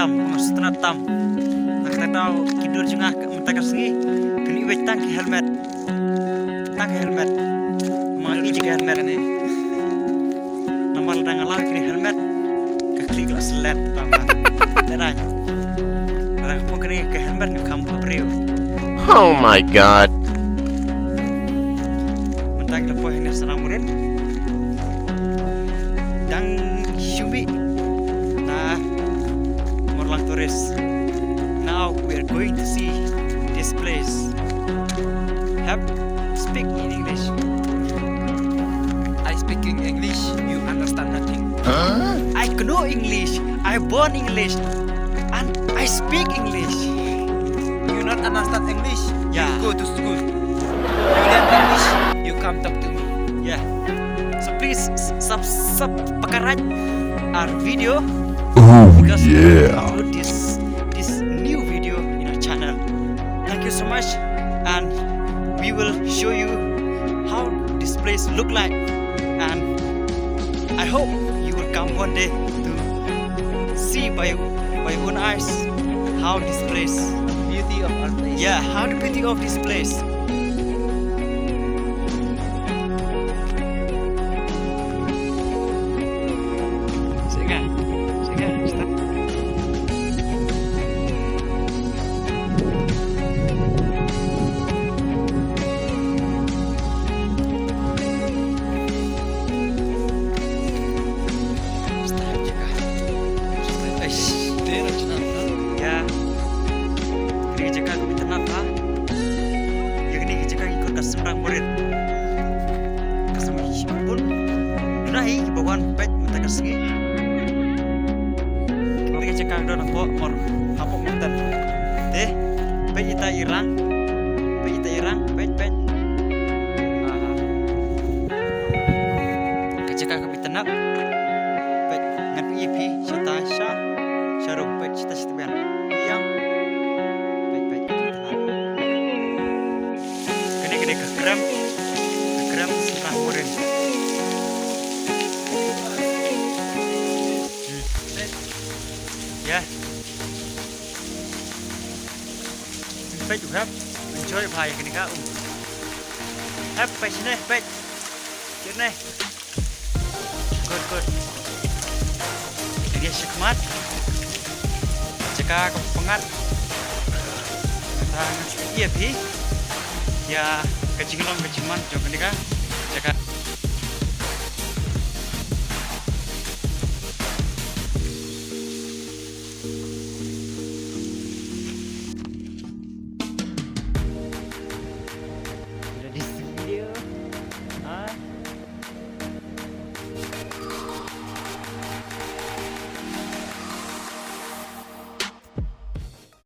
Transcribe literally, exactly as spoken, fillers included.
Tam, nga sngewtynnat tam. Nangta daw ki dur jong nga mynta ka sngi kin ïa wei tang ki helmet. Tang ki helmet. Nga ïa ki helmet ne. Namar lada nga la ki helmet ka klik la slet tam. Dai. Lada nga pun ki helmet nga kham briew. Oh my God. Mynta ki la poi hangne Shnong Murin. Dang shu mih na Morlang Tourist. Now we are going to see this place. Have speak in English. I speaking English, you understand nothing. I know English. I born English. And I speak English. You not understand English? Yeah. You go to school. You learn English. You come talk to me. Yeah. So please s- sub subscribe our video. Oh, because we yeah. Upload this this new video in our channel. Thank you so much, and we will show you how this place look like, and I hope you will come one day to see by by your own eyes how this place. Beauty of our place. Yeah, how the beauty of this place. Sikat, sikat, sikat. Eish, dei na jnang na. Ya. Kane ka jaka ka itynnad bha. Ïa kane ka jaka ki khot ka Shynrang Murin. Ka Shynrang Murin. Duna hi kiba wan peit mynta ka sngi. Kane ka jaka ka don hapoh Mor, hapoh Mor Tan. Te peit ita i rang. Peit ita i rang, peit, peit. Aha. Ka jaka ka itynnad. Peit, ngan pyni ïa phi shata sha, sha rum, peit shata shata biang. Biang. Peit, peit, ka itynnad. Kane, kane ka krem. Ka krem Shynrang Murin. Hmm. Ya. Peit u hep. Enjoy bha ïa kane ka um. Hep, peit shane, peit. Shane. Good, good. Ïa shakhmat. Jaka ka pyngngad. Ngan ïa phi ïa ka jinglong ka jingman jong kane ka jaka.